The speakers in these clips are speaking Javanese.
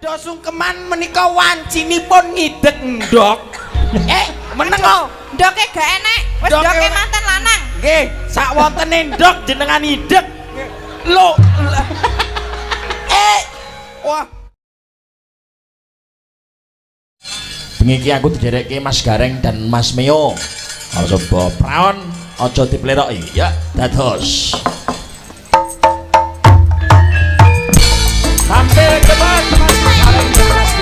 Do sungkeman menika wancinipun ngidek ndok. Meneng kok. Ndoke gak enek, wis ndoke manten lanang. Nggih, sak wontene ndok jenengan idek. Lho. Wah. Bengi iki aku diderekke Mas Gareng dan Mas Mio. Aja praon, aja dipleroki. Ya, dados. Tampil cepat Mas Gareng dan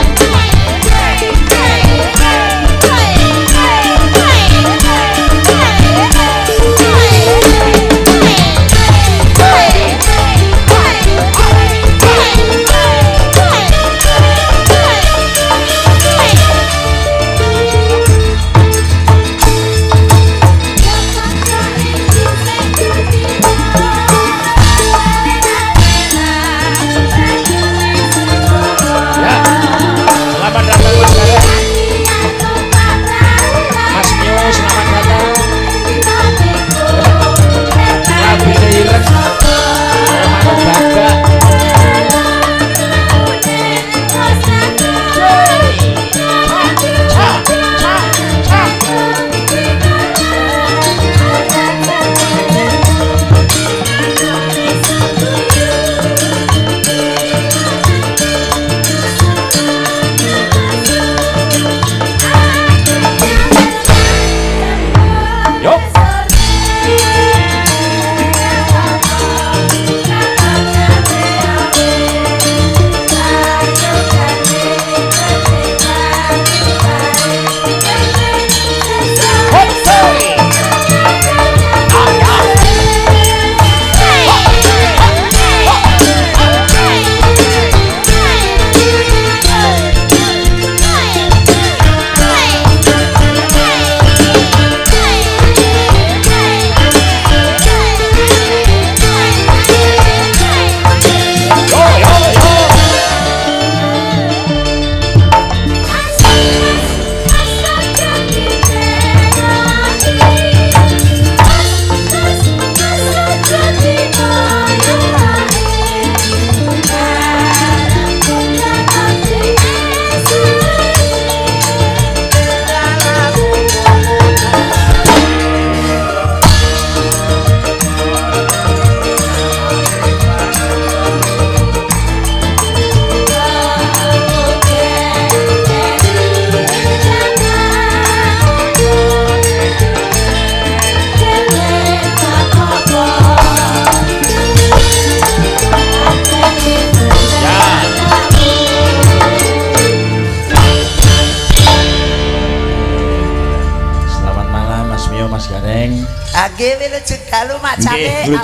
Mas Mio.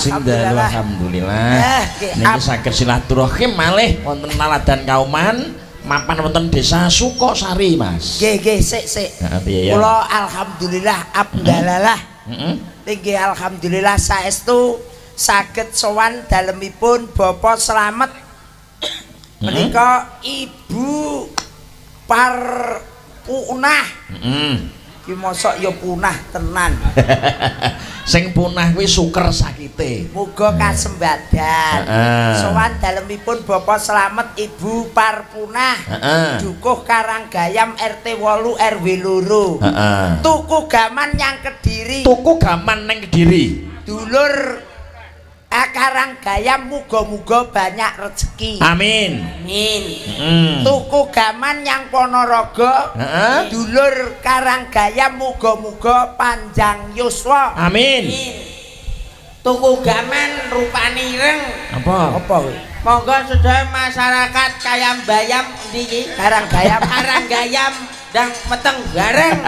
Alhamdulillah. Alhamdulillah. Niki saged silaturahim malih wonten Laladan Kauman mapan wonten Desa Sukosari, Mas. Nggih, nggih, sik sik. Kula alhamdulillah abdalalah. Heeh. Nggih alhamdulillah saestu saged sowan dalemipun Bapak Slamet. Menika Ibu Parpunah. Heeh. Ki mosok ya punah tenan. Sing punah kuwi suker sakite. Muga kasembadan. Sowan dalemipun Bapak Slamet Ibu Parpunah. Dukuh Karanggayam RT 8 RW 2. Tuku gaman nyang Kediri. Tuku gaman nang Kediri. Dulur Karanggayam muga-muga banyak rezeki. Amin. Amin. Tuku gaman nyang Ponorogo. Dulur Karanggayam muga-muga panjang yuswa. Amin. Tuku gaman rupane ireng. Apa? Apa kuwi? Monggo sedaya masyarakat kayam bayam niki. Karanggayam. Karanggayam ndang meteng bareng.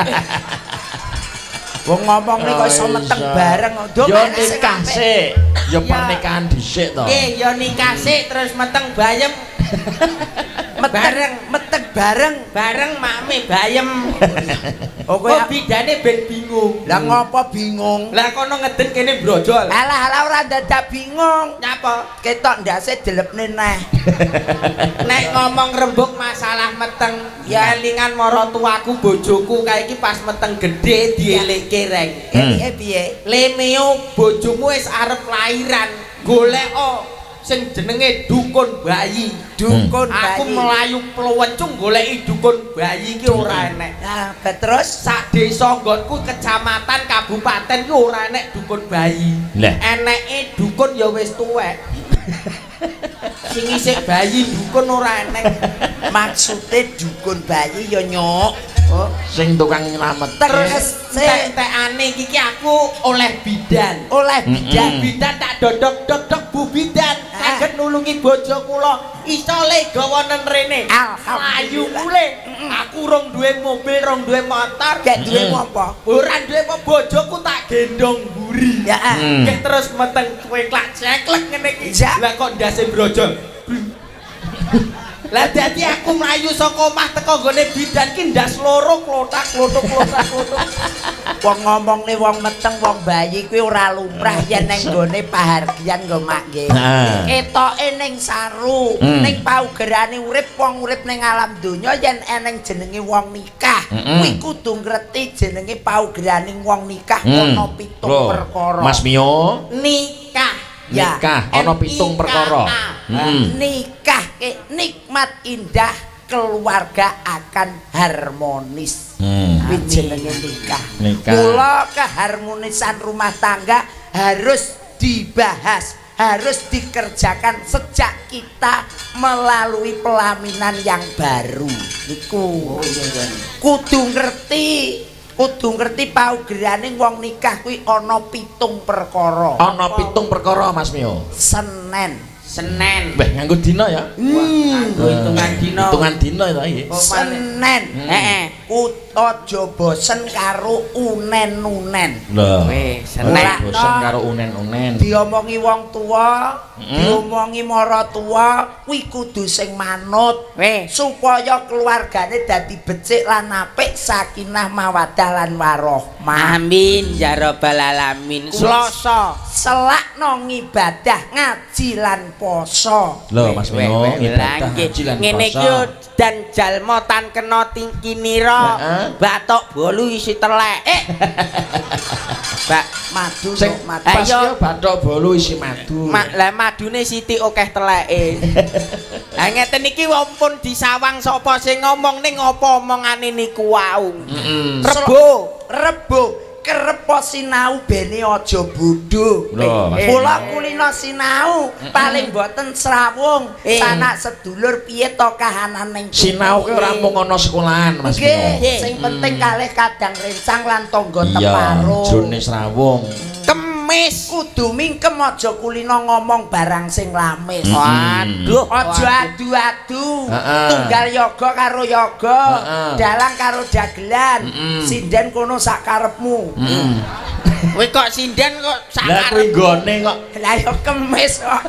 Wong ngomong nek kok iso meteng bareng. Yo nikah sik. Ya pernikahan dhisik to. Nggih, ya nikah sik terus meteng bayem. Bareng, meteng bareng, bareng makme bayem. Oh kowe bidane ben bingung. Lah ngopo bingung? Lah kono ngeden kene brojol. Alah alah ora dadak bingung. Nyapa? Ketok ndase delepne neh. Nek ngomong rembug masalah meteng, ya elingan maratuwaku bojoku kae iki pas meteng gedhe dielekke reng. Piye piye? Lemeo bojomu wis arep lairan, goleko sing jenenge dukun bayi. Dukun bayi. Aku mlayu plewecung goleki dukun bayi iki ora enek. Nah, terus sak desa nggonku kecamatan kabupaten ki ora enek dukun bayi. Eneke dukun ya wis tuwek. Sing isih bayi dukun ora enek. Maksude dukun bayi ya nyok. Oh, sing tukang nyelamet. Terus entek-entekane iki aku oleh bidan. Oleh bidan. Bidan tak dodok-dodok Bu bidan saged nulungi bojo kula. Iso le gawanen rene. Alhamdulillah. Mlayu mulih. Aku rong duwe mobil, rong duwe motor. Gak duwe apa? Ora duwe apa, bojoku tak gendong mburi. Ya. Gek terus meteng kweklak ceklek ngene iki. Lah kok ndase brojol. Lah dadi aku mlayu saka omah teko nggone bidan ki ndas loro klothak klothok klothak klothok. Wong ngomongne wong meteng wong bayi kuwi ora lumrah yen ning nggone pahargyan nggo mak nggih. Ketoke ning saru, ning paugerane urip wong urip ning alam donya yen eneng jenenge wong nikah, kuwi kudu ngerti jenenge paugerane wong nikah ana 7 perkara. Mas Mio, nikah. Ya. Nikah ana 7 perkara. Nikah ke nikmat indah, keluarga akan harmonis. Kuwi jenenge nikah. Mula keharmonisan rumah tangga harus dibahas, harus dikerjakan sejak kita melalui pelaminan yang baru. Niku. Kudu ngerti. Kudu ngerti paugerane wong nikah kuwi ana 7 perkara. Ana 7 perkara Mas Mio. Senen. Senen. Wah, nganggo dina ya? Nganggo hitungan dina. Hitungan dina ta iki. Senen. Heeh. Aja bosen karo unen-unen. Lho. Weh, Senen. Bosen karo unen-unen. Diomongi wong tuwa, diomongi maratuwa, kuwi kudu sing manut. Supaya keluargane dadi becik lan apik, sakinah mawaddah lan warohmah. Amin ya rabbal alamin. Selasa selakno ngibadah ngaji lan poso. Lho Mas Mio, ngibadah ngaji lan poso. Ngene iki dan jalma tan kena tingkinira, batok bolu isi telek. Bak madu sing madu. Ayo batok bolu isi madu. Lah madune sithik akeh teleke. Lah ngeten iki wong pun disawang sapa sing ngomong ning apa omongane niku wau. Rebo, rebo kerep sinau bene aja bodho. Mula kulino sinau paling boten srawung sanak sedulur piye to kahanan ning sinau ki ora mung ana sekolahan Mas. Nggih, sing penting kalih kadang rencang lan tangga teparo. Iya, jrone srawung. Kemis kudu mingkem aja kulino ngomong barang sing lamis. Waduh, aja adu-adu. Tunggal yoga karo yoga, dalang karo dagelan, sinden kono sak karepmu. Kowe kok sinden kok sak karepmu. Lah kuwi nggone kok. Lah ya kemis kok.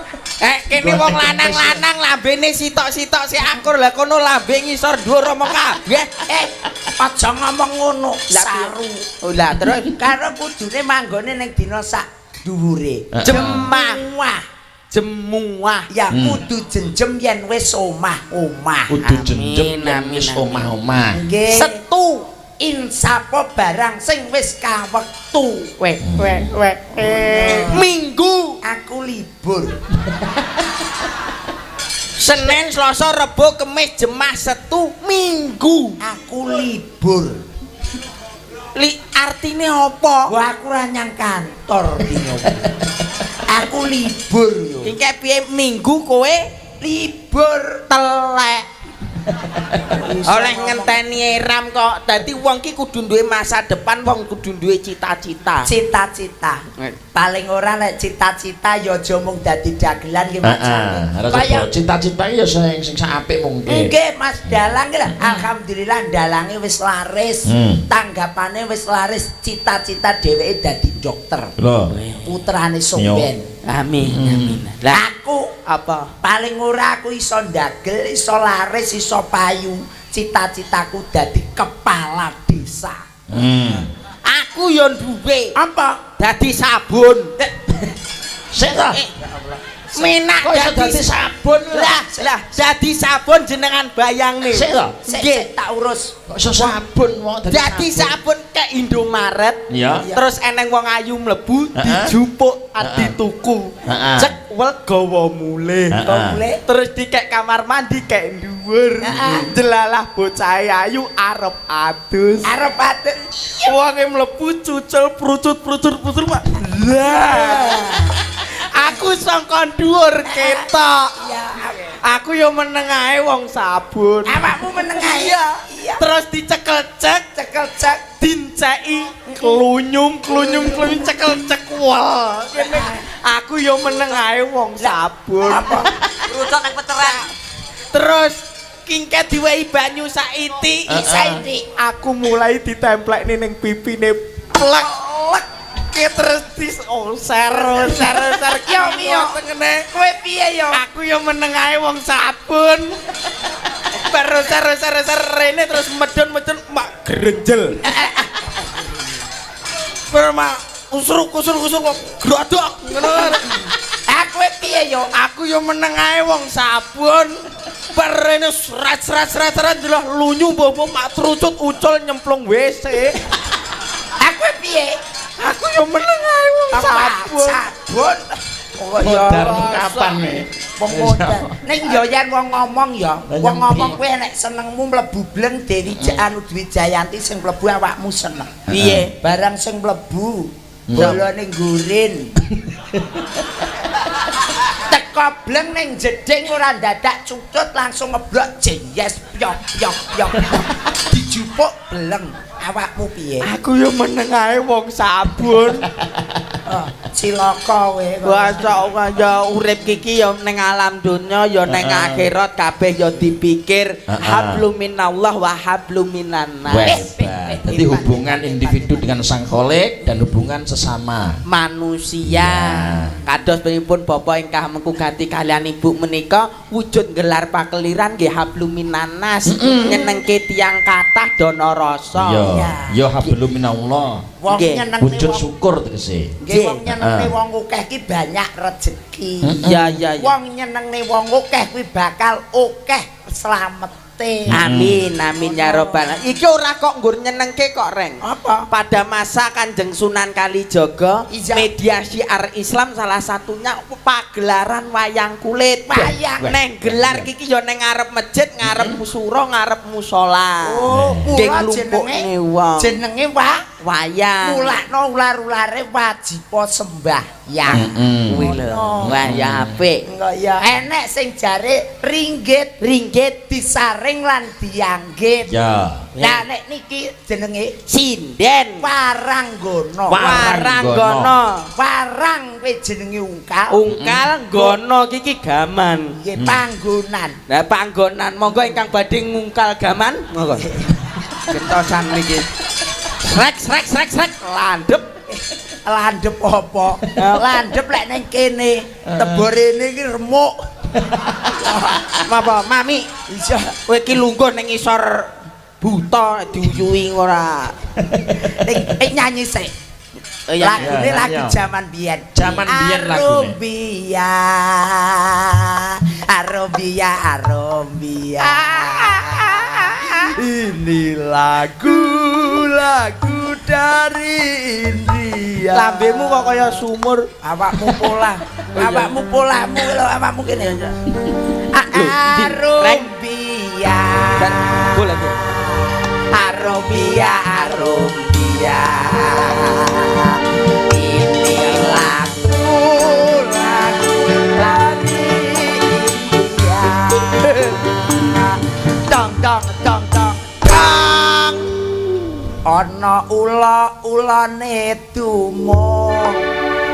Kene wong lanang-lanang lambene sitok-sitok sik akur, lah kono lambe ngisor dhuwur omong kabeh. Aja ngomong ngono, saru. Oh lah terus karo kudune manggone ning dina sak dhuwure. Jemah. Jemuah. Ya kudu jenjem yen wis omah-omah. Kudu jenjem yen wis omah-omah. Nggih. Setu insapo barang sing wis kawektu. Weh weh weh. Minggu aku libur. Senin, Selasa, Rebo, Kemis, Jemah, Setu, Minggu aku libur. Li artine apa? Wah, aku ora nyang kantor dino. Aku libur yo. Iki piye Minggu kowe libur telek. Oleh ngenteni eram kok. Dadi wong ki kudu duwe masa depan, wong kudu duwe cita-cita. Cita-cita. Paling ora nek cita-cita ya aja mung dadi dagelan ki Mas. Heeh. Cita-cita ya sing sing sak apik mungkin. Nggih, Mas Dalang ki lho. Alhamdulillah dalange wis laris. Tanggapane wis laris, cita-cita dheweke dadi dokter. Lho. Putrane Somben. Amin, amin. Lah aku apa? Paling ora aku iso ndagel, iso laris, iso payu. Cita-citaku dadi kepala desa. Aku yo duwe. Apa? Dadi sabun. Sik ta. Minak Kok iso dadi sabun? Lah, lah dadi sabun jenengan bayangne. Sik to? Nggih, tak urus. Kok iso sabun wong dadi sabun ke Indomaret. Iya. Terus eneng wong ayu mlebu dijupuk adi tuku. Cek wel gawa mulih. Terus dikek kamar mandi kek dhuwur. Delalah bocah ayu arep adus. Arep adus. Wonge mlebu cucul prucut-prucut Pak. Lah. Aku sangka dhuwur ketok. Aku yo meneng ae wong sabun. Awakmu meneng ae. Iya. Terus dicekel cek, cekel cek, dinceki klunyung klunyung klunyung cekel cek wal. Aku yo meneng ae wong sabun. Rucok nang peceran. Terus kingke diwehi banyu saiti, saiti. Aku mulai ditemplekne ning pipine plek. Terus dis ser ser ser yo yo tengene kowe piye yo? Aku yo meneng ae wong sabun. Baru ser ser ser rene terus medun-medun mak grenjel. Baru mak usruk usruk usruk kok grodok ngono. Aku piye yo? Aku yo meneng ae wong sabun. Bar rene sret sret sret sret ndelok lunyu mbok mak trucut ucul nyemplung WC. Aku piye? Aku yo meneng ae wong sabun. Sabun. Oh ya. Kapan nih? Wong modar. Ning yo yen wong ngomong ya, wong ngomong kowe nek senengmu mlebu bleng Dewi Anu Dwi Jayanti sing mlebu awakmu seneng. Piye? Barang sing mlebu bolone nggurin. Teko bleng ning jeding ora dadak cucut langsung ngeblok jeyes pyok pyok pyok. Dijupuk bleng. Awakmu piye? Aku yo meneng ae wong sabun. Oh, cilaka kowe. Wah, ya urip iki ya ning alam donya ya ning akhirat kabeh ya dipikir hablum minallah wa hablum minannas. Jadi hubungan individu dengan sang kholik dan hubungan sesama manusia. Kados pripun bapak ingkang mengku ganti kalian ibu menika wujud gelar pakeliran nggih hablum minannas, nyenengke tiyang kathah dana rasa. Ya hablum minallah. Wong nyenengne wujud syukur tegese. Nggih, wong nyenengne wong akeh ki banyak rejeki. Iya iya. Wong nyenengne wong akeh kuwi bakal akeh slamete. Amin amin ya robbal alamin. Iki ora kok nggur nyenengke kok, Reng. Apa? Pada masa Kanjeng Sunan Kalijaga, media syiar Islam salah satunya pagelaran wayang kulit. Wayang neng gelar iki ya neng ngarep masjid, ngarep musura, ngarep musala. Oh, mula jenenge jenenge wayang. Mulakno ular-ulare wajib sembahyang. Kuwi lho. Wah, ya apik. Ya enek sing jare ringgit, ringgit disaring lan dianggit. Ya. Lah nek niki jenenge sinden Waranggono. Waranggono. Warang kuwi jenenge ungkal. Ungkal nggono iki gaman. Nggih, panggonan. Lah panggonan monggo ingkang badhe ngungkal gaman monggo. Getosan niki. Srek srek srek srek landhep. Landhep apa? Landhep lek ning kene, teborene iki remuk. Apa mami? Iya, kowe iki lungguh ning ngisor buta diuyuhi ora. Ning nyanyi sik. Lagune lagu jaman biyen. Jaman biyen lagune. Arumbia. Arumbia, arumbia. Ini lagu-lagu dari India. Lambemu kok kaya sumur. Awakmu pola. Awakmu polamu lho, awakmu kene. Arumbia. Arumbia, arumbia. Ini lagu-lagu dari India. Dong dong dong dong dong. Ana ula-ulane dumung,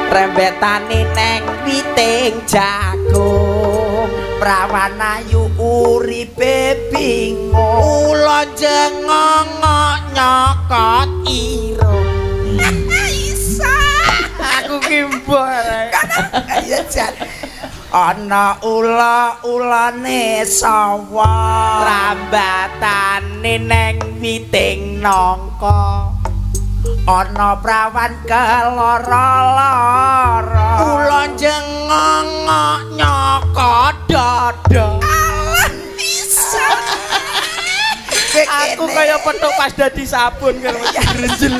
rembetane neng witing jagung. Prawan ayu uripe bingung, ula jengongok nyokot irung. Isa aku ki mbok ya jan. Ana ula-ulane sawa, rambatane neng witing nangka. Ana prawan keloro-loro. Kula jengongok nyokot dada. Alah bisa. Aku kaya petuk pas dadi sabun karo grenjel.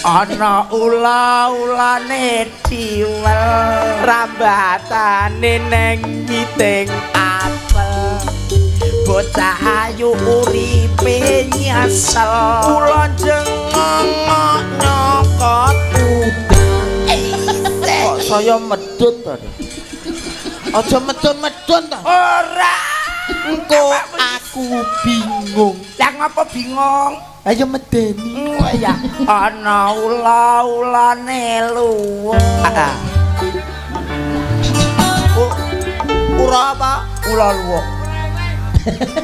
Ana ula-ulane diwel, rambatane neng witing apel. Bocah ayu uripe nyesel. Kula jengongok nyokot udan. Kok saya medhun to? Aja medhun-medhun to. Ora. Engko aku bingung. Lah ngapa bingung? Ayo medeni. Oh ya, ana ula-ulane luwung. Heeh. Ura apa? Ula luwung.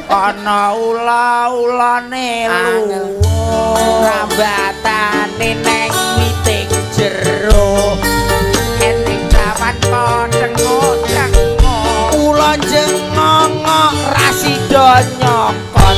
Ana ula-ulane luwung. Rambatane neng witing jero. Ening kawan tengok-tengok. Kula jengongok rasida nyokot.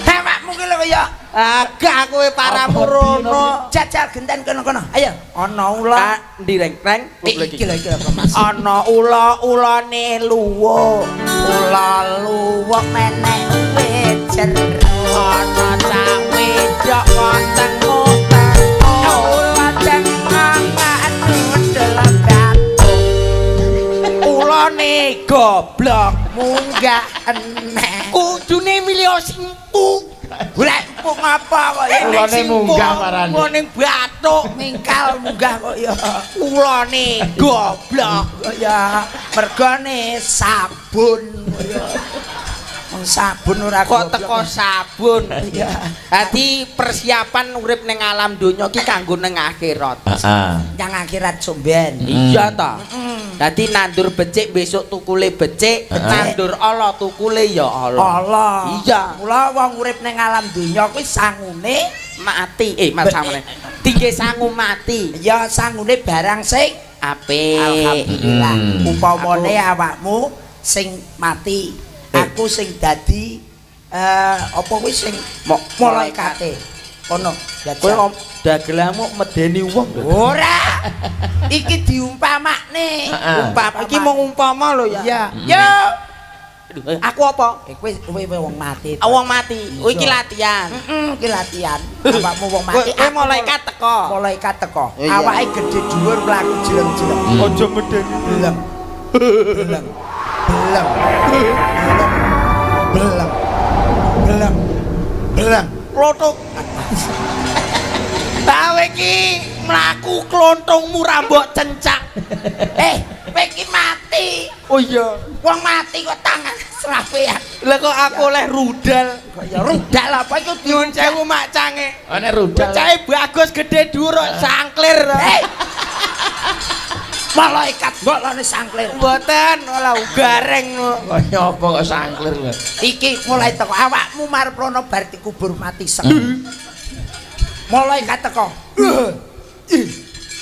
Awakmu ki lho kaya agak kowe paramurono. Jajal genten kono-kono. Ayo, ana ula ndi reng? Reng iki lho, iki lho Mas. Ana ula-ulane luwuk. Ula luwuk menek wit jero. Ana cah wedok kok tengok-tengok. Ula jengongok nudel bathuk. Ulane goblok munggah eneh. Kudune milih sing empuk. Golek empuk ngapa kok ya? Ulane munggah parane. Ulane bathuk mingkal munggah kok ya. Ulane goblok kok ya. Mergone sabun kok ya. Wong sabun ora kok teko sabun. Iya. Dadi persiapan urip ning alam donya ki kanggo ning akhirat. Heeh. Nyang akhirat somben. Iya ta. Dadi nandur becik besok tukule becik, nandur ala tukule ya ala. Ala. Iya. Mula wong urip ning alam donya kuwi sangune mati. Sangune. Tingge sangu mati. Ya sangune barang sing apik. Alhamdulillah. Upamane awakmu sing mati, aku sing dadi apa kuwi sing malaikate. Kono. Kowe dagelanmu medeni wong lho. Ora. Iki diumpamakne. Umpama iki mung umpama lho ya. Iya. Yo. Aku apa? Kowe kowe wong mati. Wong mati. Oh iki latihan. Heeh, iki latihan. Awakmu wong mati. Kowe malaikat teko. Malaikat teko. Awake gedhe dhuwur mlaku jeleng-jeleng. Aja medeni. Beleng. Beleng. Beleng. Beleng. Beleng. Beleng. Beleng. Klothok. Tawe iki mlaku klontongmu ra mbok cencak. Kowe iki mati. Oh iya, wong mati kok tangan serapean. Lah kok aku oleh rudal. Kok ya rudal apa iku nyuwun sewu macange. Ana rudal. Bocahe bagus gede dhuwur kok sangklir. Malaikat mbok lone sangklir. Mboten, ora gareng. Kaya apa kok sangklir lho. Iki mulai teko awakmu marep rono bar dikubur mati sek. Malaikat teko.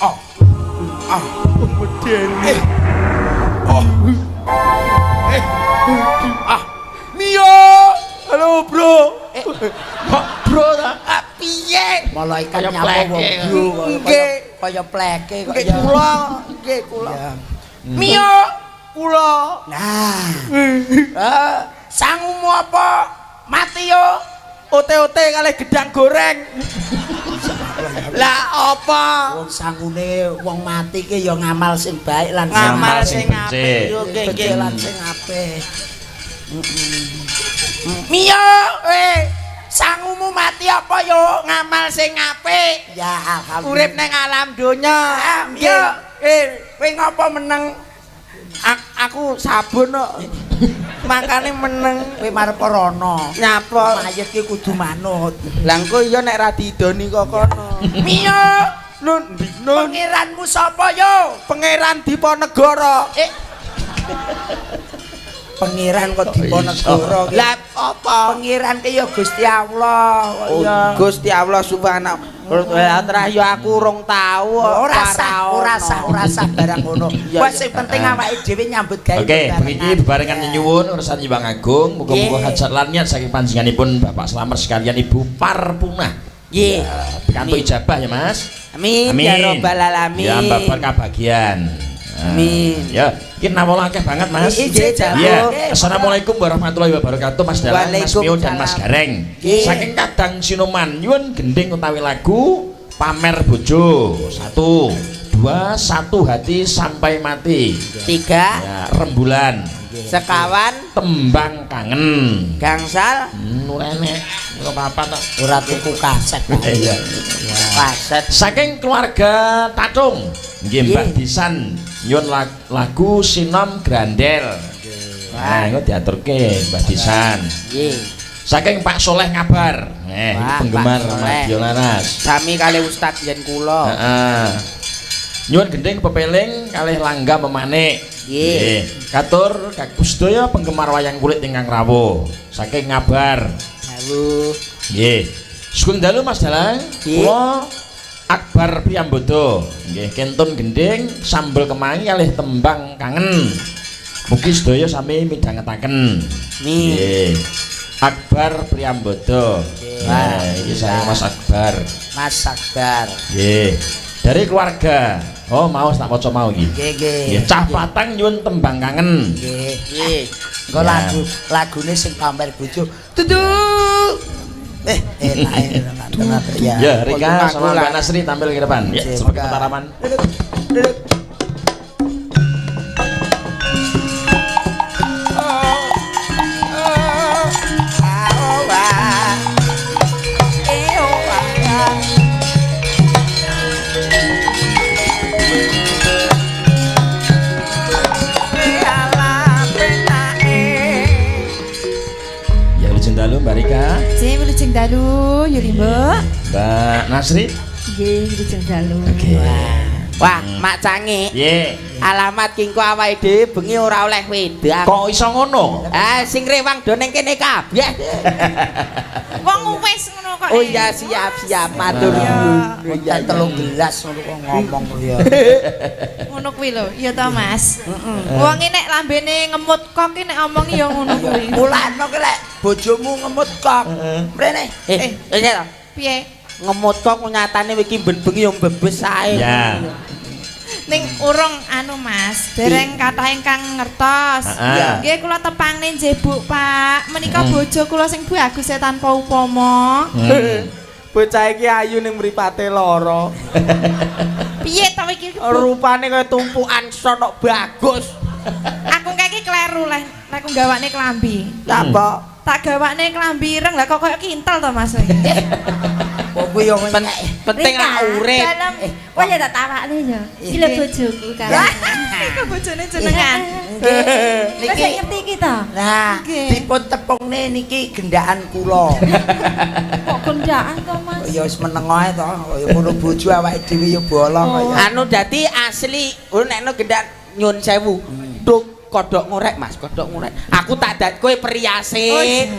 Oh. Ah, medeni. Oh. Ah. Mio. Halo, Bro. Kok bro ta? Ah, piye? Malaikat nyapa wong bro nggih, kaya pleke kok ya. Kula, nggih kula. Mio, kula. Nah. Sangumu apa? Mati yo. Ote-ote kalih gedang goreng. Lah apa? Wong sangune wong mati ki ya ngamal sing baik lan ngamal sing apik. Yo nggih nggih lan sing apik. Mio, sangumu mati apa yo? Ngamal sing apik. Ya alhamdulillah. Urip nang alam donya. Mio, kowe ngopo meneng? Aku sabun kok. Makane meneng. Kowe marep rono. Nyapa? Mayit ki kudu manut. Lah engko iya nek ra didoni kok kono. Mio, nun nun. Pangeranmu sapa yo? Pangeran Diponegoro. Pangeran kok Diponegoro. Lah apa? Pangeran ki ya Gusti Allah. Oh, ya Gusti Allah subhanahu. Ora ya aku urung tau. Ora sah barang ngono. Wes sing penting awake dhewe nyambut gawe. Oke, begini bebarengan nyuwun urusan Hyang Agung, muga-muga hajat lan niat saking panjenenganipun Bapak Slamet sekalian Ibu Parpunah. Nggih. Pikantuk ijabah ya, Mas. Amin ya rabbal alamin. Ya babar kabagian. Amin. Ya, iki nawala akeh banget, Mas. Iya. Assalamualaikum warahmatullahi wabarakatuh, Mas Dalang, Mas Mio dan Mas Gareng. Saking Kadang Sinoman nyuwun gending utawi lagu Pamer Bojo. 1 2 1 hati sampai mati. 3 ya, rembulan. Sekawan tembang kangen. Gangsal ora enek. Ora apa-apa tok. Ora tuku kaset. Iya. Kaset. Saking keluarga Tatung, nggih Mbah Disan nyuwun lagu Sinom Grandel. Nah, engko diaturke Mbah Disan. Nggih. Saking Pak Soleh Ngabar. Iki penggemar Madya Laras. Sami kalih Ustaz yen kula. Heeh. Nyuwun gending pepeling kalih langga memanik. Nggih. Katur sedaya penggemar wayang kulit ingkang rawuh. Saking Ngabar. Dalu. Nggih. Sugeng dalu Mas Dalang. Kula Akbar Priyambodo. Nggih, kentun gending sambel kemangi kalih tembang kangen. Mugi sedaya sami midhangetaken. Nggih. Akbar Priyambodo. Nah, iki saya Mas Akbar. Mas Akbar. Nggih. Dari keluarga. Oh, mau tak maca mau iki. Nggih, nggih. Cah Patang nyuwun tembang kangen. Nggih. Nggih. Engko lagune sing pamer bojo. Dudu. Enak enak ya. Ya, Rika sama Mbak Nasri tampil ke depan. Ya, sebagai Mataraman. Duduk. Ya, wilujeng dalu Mbak Rika. Nggih, wilujeng dalu Yuli Mbok. Mbak Nasri. Nggih, wilujeng dalu. Oke. Wah, Mak Cange. Nggih. Alamat kingko awake dhewe bengi ora oleh wedang. Kok iso ngono? Ah, sing rewang do ning kene kabeh. Wong wis ngono kok. Oh iya, siap-siap matur nuwun. Iya, 3 gelas ngono kok ngomong ya. Ngono kuwi lho, iya ta Mas? Wong nek lambene ngemut kok ki nek omong ya ngono kuwi. Mulane ki lek bojomu ngemut kok. Mrene. Iya ta? Piye? Ngemut kok nyatane iki ben bengi yo mbebes ae. Ya. Ning urung anu Mas, dereng kathah ingkang ngertos. Nggih kula tepangne njebuk Pak. Menika bojo kula sing bagus tanpa upama. Bocah iki ayu ning mripate lara. Piye to iki? Rupane kaya tumpukan sonok bagus. Aku kae iki kleru leh, lek aku gawakne klambi. Lha apa? Tak gawakne klambi ireng lah kok koyo kintel to Mas. Kok kuwi yo penting lah urip. Wah ya tak tawakne ya. Iki lho bojoku kan. Iku bojone jenengan. Nggih. Niki ngerti iki to? Nah, dipun tepungne niki gendaan kula. Kok gendaan to Mas? Ya wis meneng ae to, kaya ngono bojo awake dhewe ya bolong kaya. Anu dadi asli, nek no gendaan nyun sewu. Duk kodok ngorek Mas, kodok ngorek. Aku tak dat kowe periase,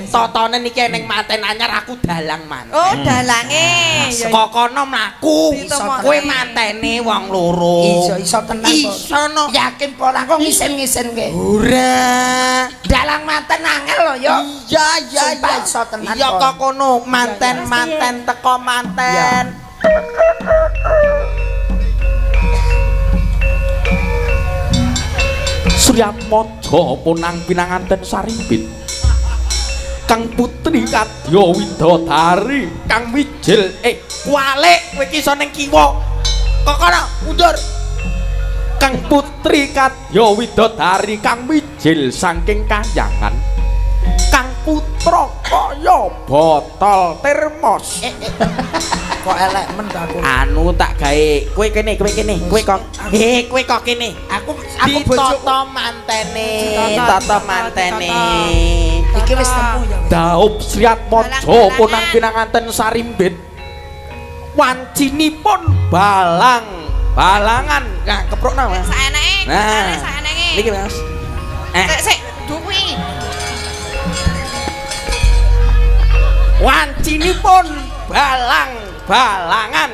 totone niki ning manten anyar aku dalang manten. Oh, dalange. Saka kono mlaku. Kowe mantene wong loro. Iso iso tenan kok. Iso no. Yakin apa ora kok ngisin-ngisinke. Ora. Dalang manten angel lho ya. Iya iya iya. Iso tenan. Iya kok kono manten-manten teko manten. Suryatmaja punang pinanganten sarimbit Kang putri kadya widodari kang wijil kualik kowe iki iso ning kiwa kok kono mundur Kang putri kadya widodari kang wijil saking kayangan Kang putra kaya botol termos. Kok elek men aku. Anu tak gawe kowe kene, kowe kene, kowe kok. Kowe kok kene. Aku bojoku mantene, tata mantene. Iki wis temu ya wis. Daup Sriatmaja punang pinanganten sarimbit. Wancinipun balang, balangan. Nah, keprokno Mas. Saeneke, Nah. saeneke. Niki Mas. Sik sik, duwi. Wancinipun balang Balangan.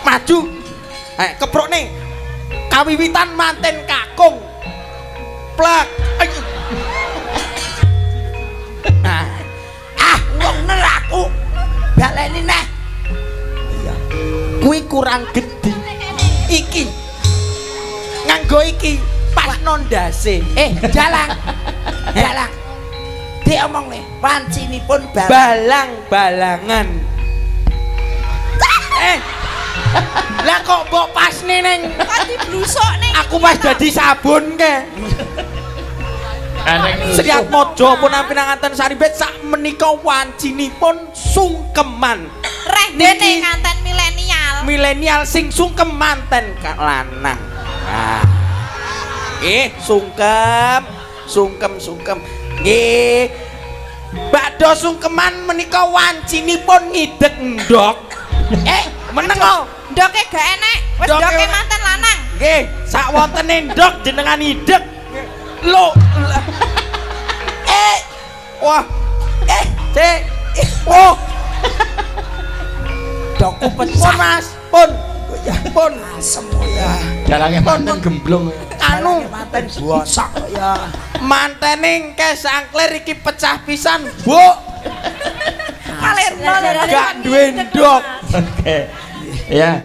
Maju. Keprokne. Kawiwitan manten kakung. Plek. Ah, wong ner aku. Baleni neh. Iya. Kuwi kurang gedhi. Iki. Nganggo iki pas nondase. Dalang. Dalang. Diomongne wancinipun balang-balangan. Lah kok mbok pasne ning kok diblusuk ning aku pas dadi sabun ke. Setiap mojo pun pinanganten saribet sak menika wancinipun sungkeman. Reh dene nganten milenial. Milenial sing sungkem manten lanang. Nah. Sungkem, sungkem, sungkem. Nggih. Bakdo sungkeman menika wancinipun ngidek ndok. Meneng kok. Ndoke gak enek, wis ndoke manten lanang. Nggih, sak wontene ndok jenengan idek. Lho. Wah. Cek. Oh. Ndokku pecah. Pun Mas, pun. Pun asem ya. Dalange manten gemblung. Anu manten bosok ya. Mantene engke sangklir iki pecah pisan, Bu. Kalir gak duwe ndok. Oke. Ya.